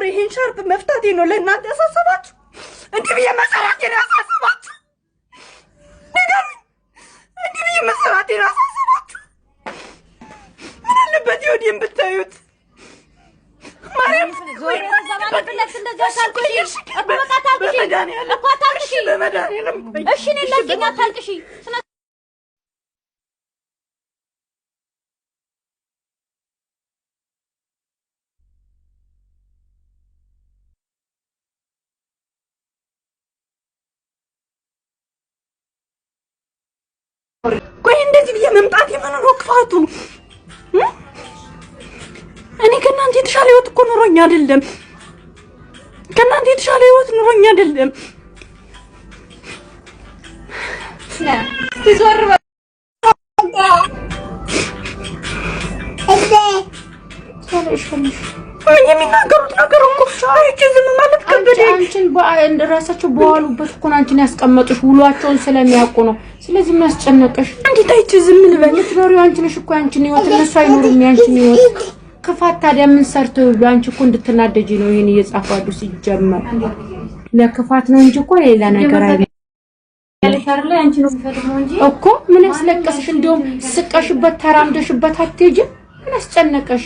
መኖር ይሄን ሻርፕ መፍታቴ ነው ለእናንተ ያሳሰባችሁ? እንዲህ ብዬ መሰራቴ ነው ያሳሰባችሁ? ንገሩኝ። እንዲህ ብዬ መሰራቴ ነው ያሳሰባችሁ? ምን አለበት የወዲህን ብታዩት? ማርያም እሺ እኔን ለቂኝ፣ አታልቅሺ። ስነ ቆይ እንደዚህ ብዬ መምጣት የምን ነው ክፋቱ? እኔ ከእናንተ የተሻለ ህይወት እኮ ኑሮኝ አይደለም። ከእናንተ የተሻለ ህይወት ኑሮኝ አይደለም። ምን የሚናገሩት ነገር እኮ አይቼ ዝም ማለት ከበደኝ። አንቺን ራሳቸው በዋሉበት እኮ ነው አንቺን ያስቀመጡሽ፣ ውሏቸውን ስለሚያውቁ ነው። ስለዚህ ምን አስጨነቀሽ? እንዴት አይቼ ዝም ልበል? የምትኖሪው አንቺ ነሽ እኮ ያንቺን ህይወት፣ እነሱ አይኖሩም ያንቺን ህይወት። ክፋት ታዲያ ምን ሰርተው ይብሉ? አንቺ እኮ እንድትናደጂ ነው ይሄን እየጻፉ ያሉ። ሲጀመር ለክፋት ነው እንጂ እኮ ሌላ ነገር አይደለም እኮ። ምን ያስለቀስሽ? እንዲያውም ስቀሽበት ተራምደሽበት አትሄጂም። ምን አስጨነቀሽ?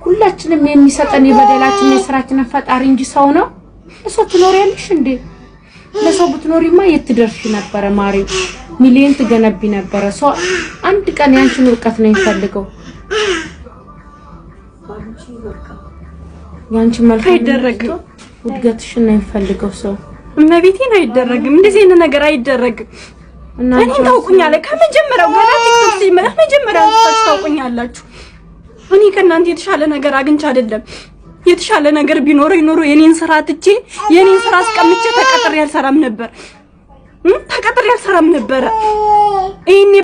ሁላችንም የሚሰጠን የበደላችን የስራችንን ፈጣሪ እንጂ ሰው ነው። ለሰው ትኖሪያለሽ እንዴ? ለሰው ብትኖሪማ የት ትደርሺ ነበረ? ማሪ ሚሊዮን ትገነቢ ነበረ። ሰው አንድ ቀን ያንቺን ውድቀት ነው የሚፈልገው። ያንቺን መልካም አይደረግም። ውድቀትሽን ነው የሚፈልገው ሰው። እመቤቴን አይደረግም። እንደዚህ አይነት ነገር አይደረግም። እና እኔን ታውቁኛለህ። ከመጀመሪያው ገና ቲክቶክ ሲመጣ መጀመሪያ አንስታችሁ ታውቁኛላችሁ። እኔ ከእናንተ የተሻለ ነገር አግኝቼ አይደለም። የተሻለ ነገር ቢኖረኝ ኖሮ የኔን ስራ ትቼ የኔን ስራ አስቀምጬ ተቀጥሬ አልሰራም ነበር፣ ተቀጥሬ አልሰራም ነበረ። ይሄኔ